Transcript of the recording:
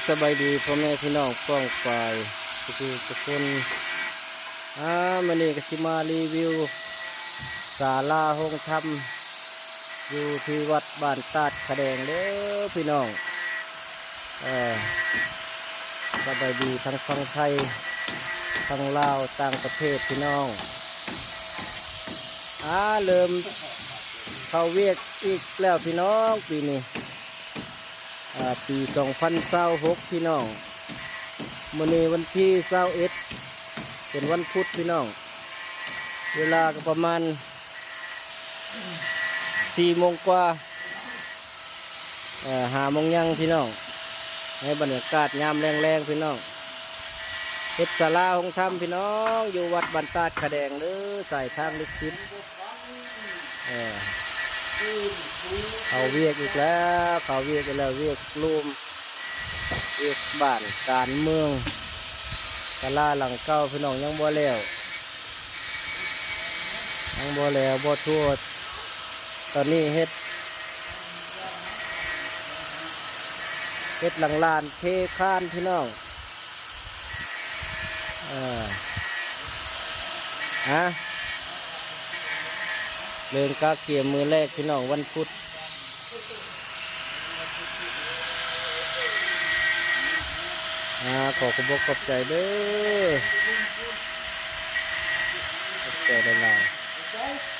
ສະບາຍດີພໍ່ແມ່ພີ່ນ້ອງປ້ອງປາຍທຸກໆຄົນ. ອາ ມື້ນີ້ກໍຊິມາຣີວິວສາລາໂຮງທຳ ຢູ່ທີ່ວັດບ້ານຕາດຂະແດງເດີພີ່ນ້ອງ. ເອີ ສະບາຍດີທັງຝັ່ງໄທ ທັງລາວ ຕ່າງປະເທດພີ່ນ້ອງ. ອາ ເລີ່ມເຂົ້າວຽກອີກແລ້ວພີ່ນ້ອງ ປີນີ້ ອາ ປີສອງພັນຊາວຫົກພີ່ນ້ອງ. ມື້ນີ້ວັນທີຊາວເອັດ ເປັນວັນພຸດພີ່ນ້ອງ. ເວລາກໍປະມານສີ່ໂມງກວ່າ ເອີ ຫ້າໂມງຍັງພີ່ນ້ອງ. ໃນບັນຍາກາດຍາມແລງໆພີ່ນ້ອງ ເຮັດສາລາໂຮງທຳພີ່ນ້ອງ ຢູ່ວັດບ້ານຕາດຂະແດງເດີ ສາຍທາງເລກສິບ. ເອີ ເຂົ້າວຽກອີກແລ້ວ ເຂົ້າວຽກອີກແລ້ວ ວຽກລຸ່ມ ວຽກບ້ານການເມືອງ. ສາລາຫຼັງເກົ່າພີ່ນ້ອງ ຍັງບໍ່ແລ້ວ ຍັງບໍ່ແລ້ວບໍ່ທົ່ວ. ຕອນນີ້ເຮັດ ເຮັດຫຼັງລານເທຄານພີ່ນ້ອງ. ເອີ ຮະ ເລີ່ມກະກຽມມື້ແລກພີ່ນ້ອງ ວັນພຸດ. ອາ ຂໍຂອບອົກຂອບໃຈເດີ ຂອບໃຈຫຼາຍໆ.